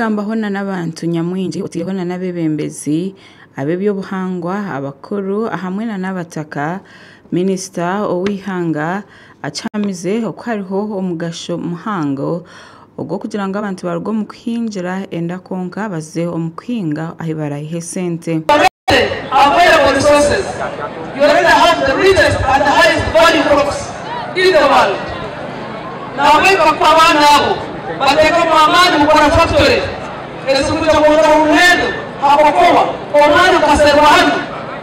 Arikugambaho na n'abantu nyamwingi otaireho na n'abeebembezi ab'ebyobuhangwa abakuru hamwe na n'abataka, minisita ow'eihanga akihamize oku hariho omugasho muhango ogw'okugira ngu abantu baruge omu kuhingira enda kwonka baze omu kuhinga ahu barayihe esente. Available resources. You already have the richest and the highest value crops in the world. Nahabweki bakuba abaana abo bateekamu amaani mukora factory ezikuja kwongera omuhendo ha cocoa, omwani gukaserwa hanu,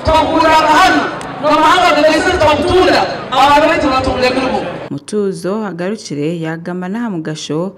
twagugurraga hanu, n'amahanga gagaizire twagutunda, abaana baitu nibatunga emirimo. Mutuuzo agarukire yaagamba n'aha mugasho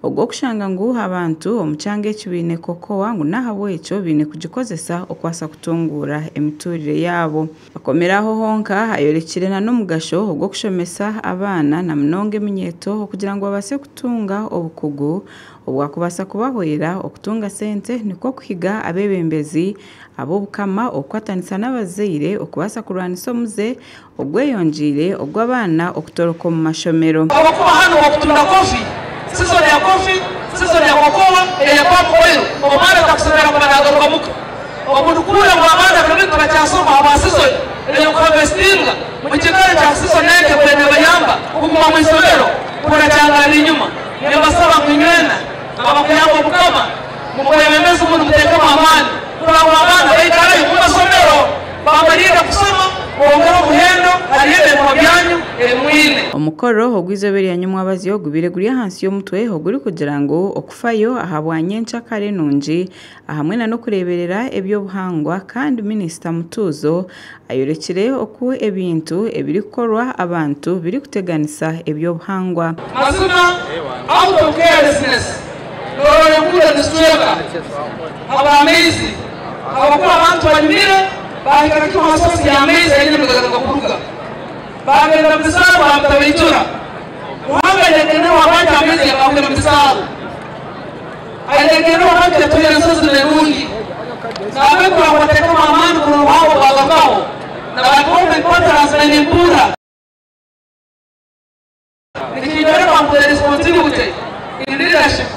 ogw'okushanga ngu abantu omu kyanga eki baine cocoa ngu n'ahabw'ekyo baine kugikozesa okubaasa kutunguura emiturire yaabo. Akomire aho honka ayorekire na n'omugasho ogw'okushomesa abaana na munonga eminyeeto okugira ngu babaase kutunga obukugu obwakubaasa kubahwera okutunga sente nikwo kuhiga abeebembezi ab'obukama okukwatanisa n'abazaire okubaasa kurwanisa omuze ogweyongyeire ogw'abaana okutoroka omu mashomero. Abakuba hanu bakutunda coffee, season ya coffee, season ya cocoa, eya palm oil, omwana atakusomera kuba nagaruka muka. Obu nikuhurra ngu abaana biro binu tibakyasoma habwa season ey'okuharvestinga, mu kiikaro kya season egi ekubaire nebayamba kuguma mu isomero, kurakyangara enyuma. Nimbasaba ngu inywena abakuyamba obukama mukwebembezi munu muteekemu amaani kurora ngu abaana baikarayo mu masomero bamalirra kusoma bongere omuhendo hali ebintu byanyu ebimwine. Omukoro ogw'eizooba erya nyomwabazyo gubaire guri ahansi y'omutwe ogurikugira ngu okufayo aha bwa nyenkyakare nungi hamwe na n'okureeberera ebyobuhangwa kandi minisita Mutuuzo ayorekire oku ebintu ebirikukorwa abantu birikuteganisa ebyobuhangwa. Mazima, out of carelessness, norora enguudo nizicweka habw'amaizi, habwokuba abantu balimire bahika kimu ha source y'amaizi aine nigagaruka kuruga. Bagenda mu bisaaru bamutabaitura. Ruhanga ainekereho abantu amaizi yagahwera mu bisaaru. Ainekereho abantu yatuhera ensozi nerungi. Nabekura bateekamu amaani kurora obuhango bwagarukaho. Na ba development partners benimpura. Nikinyoreka ngu there is continuity in leadership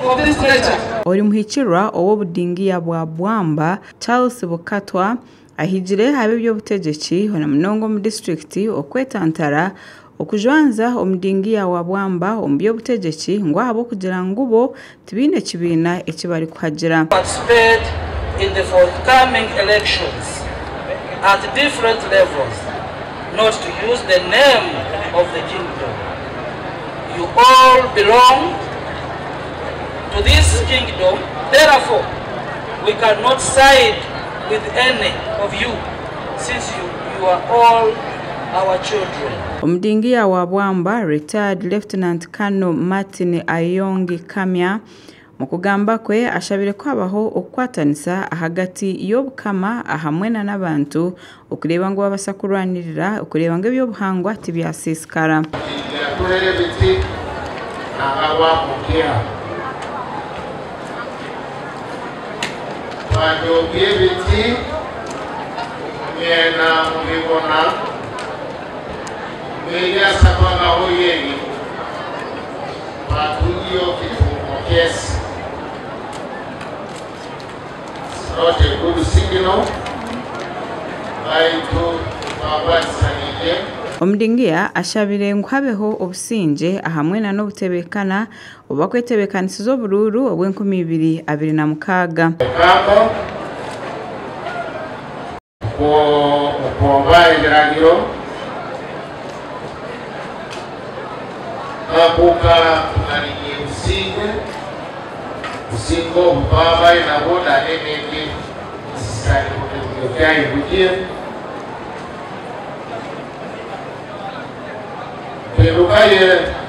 of this nature. Ori muhikirwa ow'obudingiya bwa Bwamba, Charles Bukatwa, ahigire ab'eby'obutegyeki na munonga omu disitulikiti okwetantara okujwanza omudingiya wa Bwamba omu by'obutegyeki ngu ahabw'okugira ngu bo tibaine kibiina eki barikuhagira. Participate in the forthcoming elections at different levels, not to use the name of the kingdom. You all belong to this kingdom, therefore we cannot side with any of you, since you are all our children. Omudingiya wa Bwamba, retired Lieutenant Colonel Martin Ayongi Kamya, mu kugamba kwe ashabire kwabaho okukwatanisa ahagati y'obukama hamwe na n'abantu okureeba ngu babasa kurwanirira okureeba ngu ebyobuhangwa tibyasiisikara. Not a good signal. Omudingiya ashabire ngu habeho obusingye hamwe na n'obutebekana obwakwetebekanisiza oburuuru obw'enkumi ibiri abiri na mukaaga. Okwomba ebiragiro bakuuka tumaliriye obusinge businge obutwabayo nabwo naneneke byayivugiye twerukaye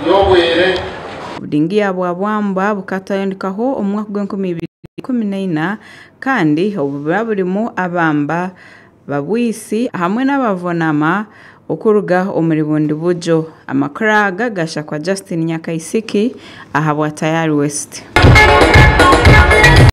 yobwere. Obudingiya bwa Bwamba bukatandikaho omu mwaka gw'enkumi ibiri ikumi naina kandi obu buba burimu abamba babwisi hamwe n'abavunama okuruga omuri bundi bujo. Amakuru aga gashakwa Justin Nyakaisiki aha bwa Tayari West.